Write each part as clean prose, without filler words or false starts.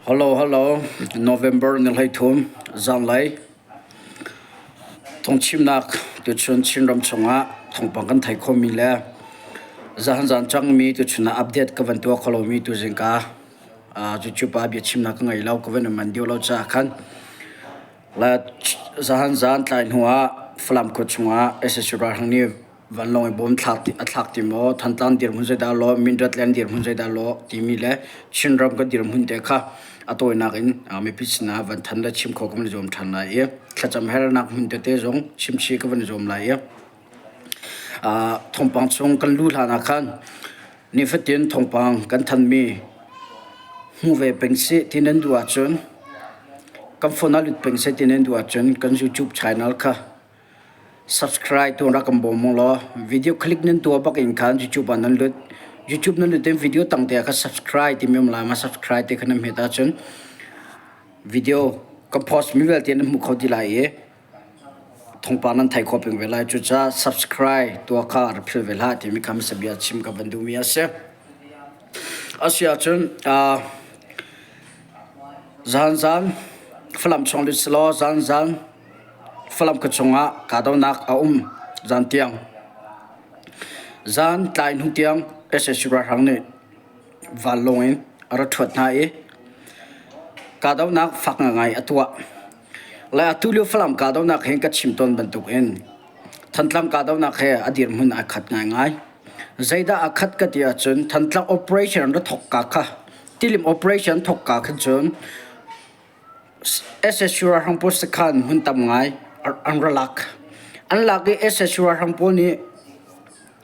Hello, hello. November ni 13 zanlei thawngchimnak tuchun Chinram chungah thawngpang kan thei khomi le zahan zan cangmi tuchun ah update ka van tuah kho lomi tu zingka cucu pa biachimnak ka ngei lo ka van man dio lo caah khan la zahan zan tlai hnu ah Falam khua chungah SSU ralhrang nih Vanlawng i bom thlak a thlak ti maw, Thantlang dirhmun zeidah law, Mindat land dirhmun zeidah law timi le Chinram kan dirhmun te kha a tawinak in mipi sinah van than le chim khawh ka van i zuam ṭhan lai i thlacam hernak hmun tete zong chimchih ka van i zuam lai i thawngpang chung kan lu hlan ah khan nifatin thawngpang kan thanmi hmu ve peng sih ti nan duh ahcun kan phone ah lut peng seh ti nan duh ahcun kan YouTube channel kha Subscribe tuah rak kan bawm u law video click nan tuah bak in khan YouTube ah nan lut. YouTube nan lut in video tang te ah khan subscribe timi um lai ma subscribe te kha nan hmet ahcun video kan post mi vialte nan hmu kho ti lai i thawngpang nan thei khawh peng ve lai. Cucaah subscribe tuah kha rak philh ve hlah timi kha hmasa bia chim ka van duhmi a si. A si ahcun uh, zan zan Falam chung lut selaw zan zan Falam khua chungah kahdohnak a um zan tiang. Zan tlai hnu tiang sac ralhrang nih vanlawng in a ra ṭhuat hna i kahdohnak fak ngaingai a tuah. Le atu lio Falam kahdohnak hin ka chim tawn bantukin Thantlang kahdohnak he a dirhmun aa khat ngaingai. Zeidah aa khat ka ti ahcun Thantlang operation ra thawk ka kha Tilim operation thawk ka khin cun SSU ralhrang pawl sakhan hmun tam ngai an ra lak. An lak i SSU ralhrang pawl nih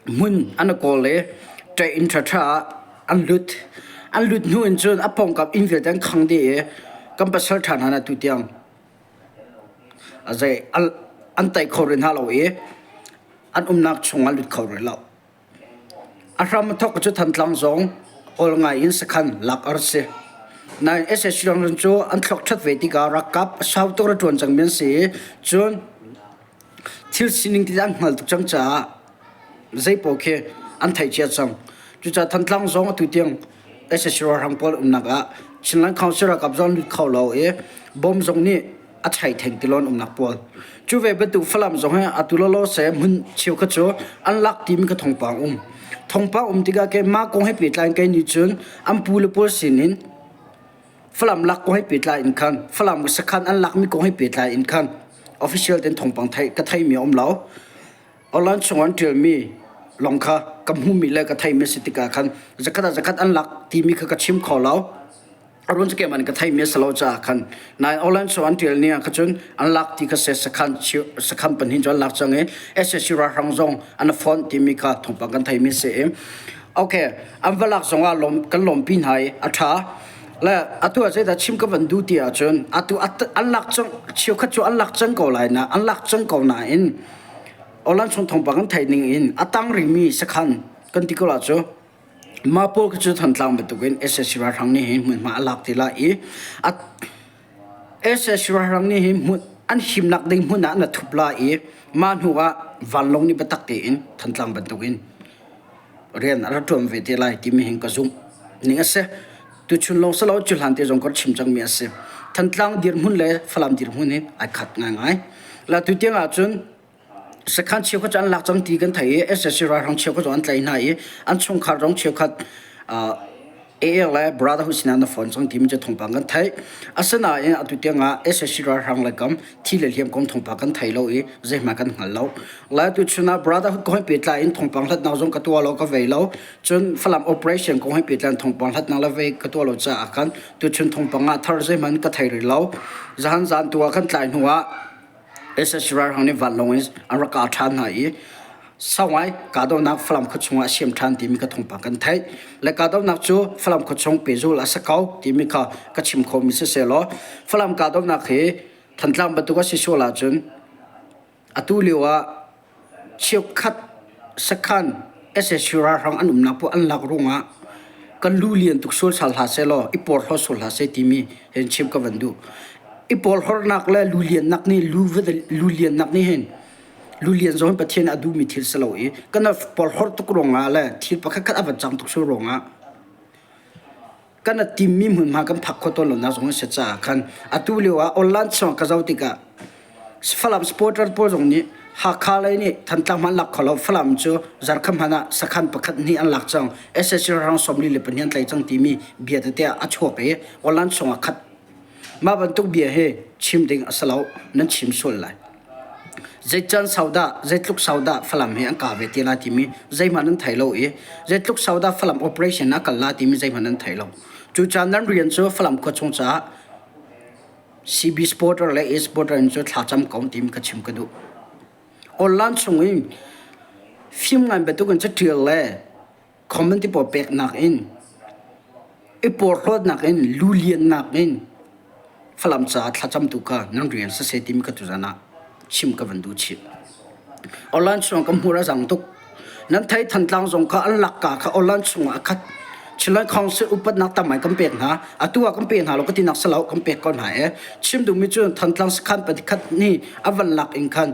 hmun an kawl i ṭaih inn ṭhaṭha ah an lut. An lut hnu in cun a pawngkam inn vialte an khang dih i kan pasal ṭha hna atu tiang zei an tei kho rih hna lo i an umnak chung ah lut kho rih lo. A hram a thawk cu Thantlang zong awl ngai in sakhan lak a rak si. Nain sac ralrin cu an thluak ṭhat ve tikah ralkap sau tuk ra ṭuan cangmi an si i cun thil sining ti an hngal tuk cang caah zeipaoh khi an theih cia cang. Cucaah Thantlang zong atu tiang sac ralhrang pawl umnak ah Chinland Council ralkap zong lut kho lo i bom zong nih a chai theng ti lawn umnak pawl. Cu ve bantuk Falam zong hi atu lawlaw se hmun cheukhat cu an lak timi ka thawngpang um. Thawngpang um tikah ke mah kong he pehtlai in kei nih cun an pu le pawl sin in Falam lak kong he pehtlai in khan Falam sakhan an lakmi kong he pehtlai in khan official ten thawngpang thei ka theimi a um lo. Online chung an ṭialmi lawng kha ka hmuhmi le ka theimi a si tikah khan zakhat ah zakhat an lak timi kha ka chim kho lo. A ruan cu keimah nih ka theimi a si lo caah khan nain online chung an ṭial ni ah kha cun an lak ti kha se sakhan sakhan pahnih cu an lak cang i SSC ralhrang zong an fonh timi kha thawngpang kan theimi a si i okay an va lak zong ah lawm kan lawmpi hna i a ṭha le atu ah zeidah chim ka van duh ti ahcun atu an lak cang cheukhat cu an lak cang ko lai na an lak cang ko nain online chung thawngpang kan theih ning in a tang rihmi sakhan kan ti ko la cu Mah pawl khi cu Thantlang bantukin sac ralhrang nih hin hmunhma a lak ti lai i a sac ralhrang nih hin hmun an himnak ding hmun ah na thup lai i mah hnu ah vanlawng nih biatak tein Thantlang bantukin rian a ra ṭuan ve te lai timi hin ka zumh ning a si. Tuchun lawng si lo cu hlan te zong ka rak chim cangmi a si. Thantlang dirhmun le Falam dirhmun hi ai khat ngaingai. La tutiang ahcun Sakhan cheukhat cu an lak cang ti kan theih i sac ralhrang cheukhat zong an tlaih hna i an chungkhar zong cheukhat AA le Brotherhood sinah na phone cang timi cu thawngpang kan theih. Asinain atu tiang ah sac ralhrang le kam thi le hliam kong thawngpang kan thei lo i zeihmanh kan hngal lo. Lai tu chun ah Brotherhood kong he pehtlai in thawngpang hlatnak zong ka tuah lo ka vei lo. Cun Falam operation kong he pehtlai in thawngpang hlatnak le vei ka tuah lo caah khan tuchun thawngpang ah thar zeihmanh ka thei rih lo. Zahan zan tu ah kan tlai hnu ah sac ralhrang nih vanlawng in an rak kah ṭhan hna i sau ngai kahdohnak Falam khua chungah a siam ṭhan timi ka thawngpang kan theih. Le kahdohnak cu Falam khua chung pehzul a si ko timi kha ka chim khomi siseh law Falam kahdohnak hi Thantlang bantuk a si sual ahcun atu lio ah Cheukhat sakhan sac ralhrang an umnak poah an lak ruangah kan lu lian tuk sual sal hlah sehlaw i porhlaw sual hlah seh timi hen chim ka van duh. I porhlawtnak le lu liannak nih lu lu liannak nih hin lu lian zong Pathian a duhmi thil si lo i kan porhlawt tuk ruangah le thil pakhat khat a van cang tuk sual ruangah. Kan a timmi hmunhma kan phak kho tawn lonak zong a si caah khan atu lio ah online chung ka zoh tikah Falam supporter pawl zong nih Hakha lei nih Thantlang hmanh lak kho lo Falam cu zarkham hmanh ah sakhan pakhat hnih an lak cang SSC rang 42 an tlai cang timi bia tete a chuak i online chung ah khat mah bantuk bia hi chim ding a si lo nan chim sual lai. Zeican sau dah, zeitluk sau dah Falam hi an ka ve te lai timi zeihmanh an thei lo i zeitluk sau dah Falam operation a kal la timi zeihmanh an thei lo. Cucaah nan rian cu Falam khua chung caah CB supporter le A supporter in cu thlacam ko timi ka chim ka duh. Online chung in fim ngai bantuk in catial le comment pawl peknak in i porhlawtnak in luliannak in Falam caah thlacamtu kha nan rian siseh timi ka tuzan ah chim ka van duh chih. Online chung ka hmur a zang tuk. Nan thei Thantlang zong kha an lakka kha online chungah a khat. Chinland Council upatnak tam ai kan pek hna. Atu ah kan pe hna lo ka tinak salo kan pek ko hna e. Chim duhmi cu Thantlang sakhan patikhat ni a van lak in khan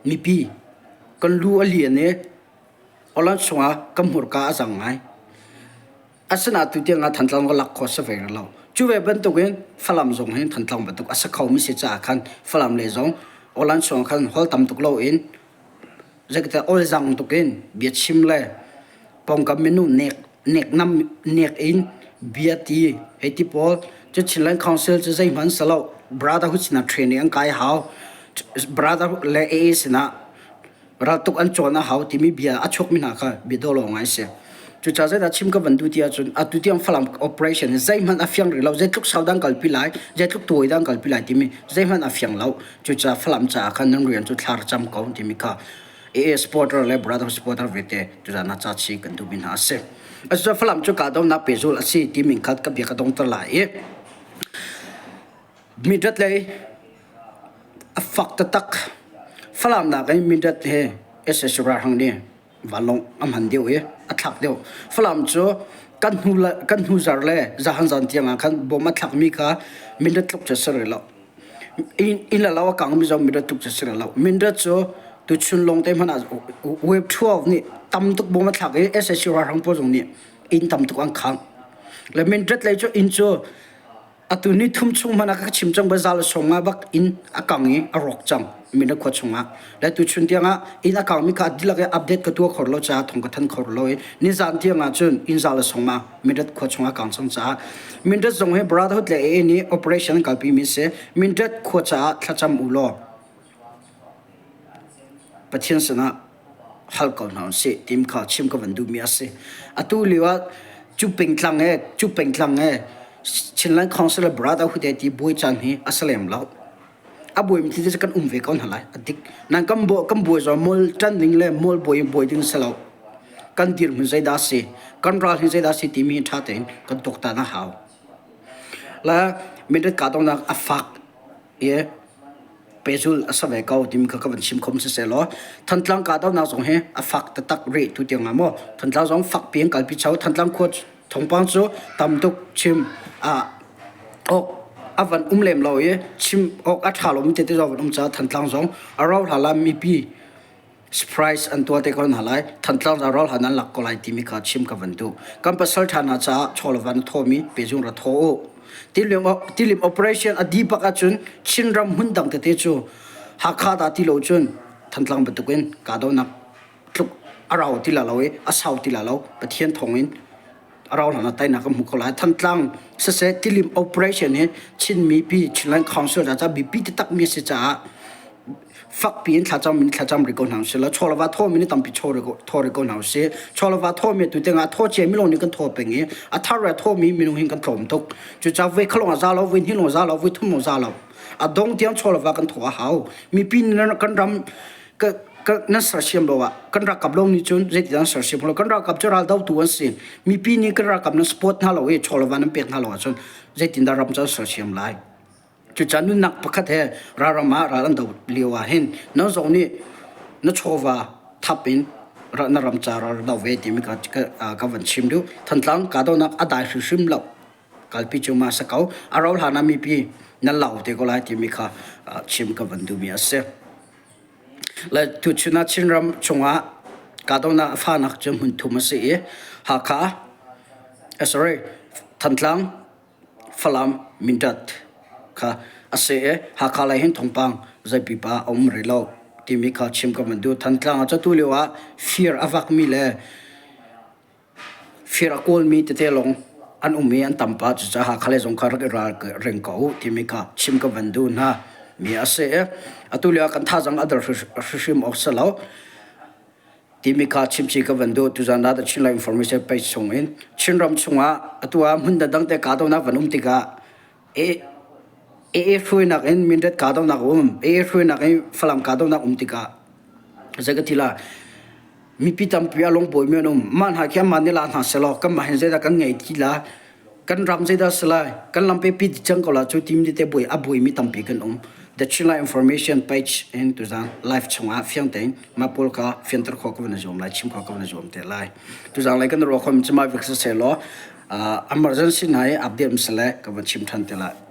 mipi kan lu a lian i Online chungah ka hmurka a zang ngai. Asinain tutiang ah Thantlang ka lak khawh si ve lo. Cu ve bantukin Falam zong hin Thantlang bantuk a si khomi si caah khan Falam le zong online chungah khan hol tam tuk loin zeikatiah olzang tukin biachim le pawngkam minung nek neknam nek in bia ti hei ti pawl cu Chinland Council cu zeihmanh si lo Brotherhood sinah training an kai hau Brotherhood le AA sinah raltuk an cawn a hau timi bia a chuakmi hna kha bia dawh ngai a si. Cucaah zeidah chim ka van duh ti ahcun atu tiang Falam operation hi zeihmanh a fiang rih lo zeitluk sau dah an kalpi lai zeitluk tawi dah an kalpi lai timi zeihmanh a fiang lo. Cucaah Falam caah khan nan rian cu thla ra cam ko timi kha AA supporter le brother supporter vete tuzan ah ca chi kan duhmi hna a si. Cucaah Falam cu kahdohnak pehzulh a si timi kha ka bia ka dongter lai i Mindat lei a fak taktak. Falam nakin Mindat hi sac ralhrang nih vanlawng a hman deuh i a thlak deuh. Falam cu kan hnu kan hnu zar le zahan zan tiang ah khan bom a thlakmi kha Mindat tluk cu a si rih lo. Inn le lo a kangmi zong Mindat tluk cu a si rih lo. Mindat cu tuchun lawng te hmanh ah wave 12 nih tam tuk bom a thlak i sac ralhrang pawl zong nih inn tam tuk an khangh. Le Mindat lei cu inn cu Atu ni thum chung hmanh ah ka chim cang bazal song ah bak inn a kang i a rawk cang Mina khua chungah. Le tuchun tiangah inn a kangmi kha dihlak i update ka tuah kho lo caah thong ka than kho lo i nizan tiangah cun inn zal song ma Mindat khua chungah kang cang caah Mindat zong hi Brotherhood le AA nih operation an kalpi mi si Mindat khua caah thlacam u law Pathian sinah hal ko hna usih tim kha chim ka van duhmi a si. Atu lio ah cu pengtlang e cu pengtlang e Chinland Council le Brotherhood e ti buai caan hi a si lem lo. A buai mi thil kan um ve ko hna lai. A dik. Nan kan bo kan buai zong mol tan ding le mol buai in buai ding si lo. Kan dirhmun zeidah si, kan ral hi zeidah si timi ṭha tein kan tuaktan a hau. La mindat kahdohnak a fak i pehzulh a si ve ko timi kha ka van chim khom siseh law Thantlang kahdohnak zong hi a fak taktak rih tu tiang ah maw Thantlang zong fakpi in kalpi cho Thantlang khua thawngpang cu tam tuk chim a awk a van um lem lo i chim awk a ṭha lomi tete zong van um caah Thantlang zong a rauh hlan ah mipi surprise an tuah te ko hna lai. Thantlang za ral han an lak ko lai timi kha chim ka van duh. Kan pasal ṭha hna caah chawlvan a thawmi pezung ra thaw u. Tilim, tilim operation a di bak ahcun Chinram hmun dang tete cu Hakha dah ti lo cun Thantlang bantukin kahdohnak tluk a rau ti la lo i a sau ti la lo. Pathian thawngin a rau hlan ah teinak kan hmu ko lai. Thantlang siseh tilim operation hi Chin mipi Chinland Council ca biapi taktak mi a si caah fakpi in thlacam in thlacam rih ko hna usih law chaw le va thaw mi nih tampi chaw thaw rih ko hna usih. Chaw le va thaw mi tu tiangah thaw cia mi lawng nih kan thaw peng i a thar le thaw mi minung hin kan tlawm tuk. Cucaah voi kha lawng ah za lo, voi hnih lawng za lo, voi thum lawng za lo. A dong tiang chaw le va kan thaw a hau. Mipi kan ram nan sersiam lo ah kan ralkap lawng nih cun zeitin an sersiam lo kan ralkap cu raldotu an si mipi nih kan ralkap nan support hna lo i chaw le va nan pek hna lo ahcun zeitindah ram cu an sersiam lai cucaah nunnak pakhat he ralram ah ral an do lio ah hin nang zong nih na chawva thap in na ram ca ral do ve timi ka ka van chim duh Thantlang kahdohnak a dai hrimhrim lo kalpi cu ma sa ko a ro hlan ah mipi nan lau te ko lai timi kha chim ka van duhmi a si Le tuchun ah Chinram chungah kahdohnak a fahnak cu hmunthum a si i Hakha, Sorry, Thantlang, Falam, Mindat kha a si i Hakha lei hin thawngpang zei pipa a um rih lo timi kha chim ka van duh. Thantlang ah cu lio ah fir a vakmi le fir a kawlmi tete lawng an um i an tam pah. Cucaah Hakha lei zong kha rak i ralring ko u timi kha chim ka van duh hna mi a si i atu lio ah kan thazaang a der hrimhrim awk si lo. Timi kha chimchih ka van duh. Tuzan ah The Chinland Information page chung in Chinram chungah atu ah hmun dangdang te kahdohnak van um tikah AA hruainak in Mindat kahdohnak um, AA hruainak in Falam kahdohnak um tikah zei ka ti la mipi tampi a lungpawimi an um. Mah hna khi anmah nih la hna selaw kanmah hin zeidah kan ngei ti la kan ram zeidah si lai kan lam pe pi cang ko la cu tim te buai a buaimi tampi kan um. The Chinland Information page in tuzan live chungah fiang tein mah pawl kha fianter khawh ka van i zuam lai chim khawh ka van i zuam te lai. Tuzan lai kan ruah khom cuma vik siseh law emergency hna i update sale ka van chim than te lai.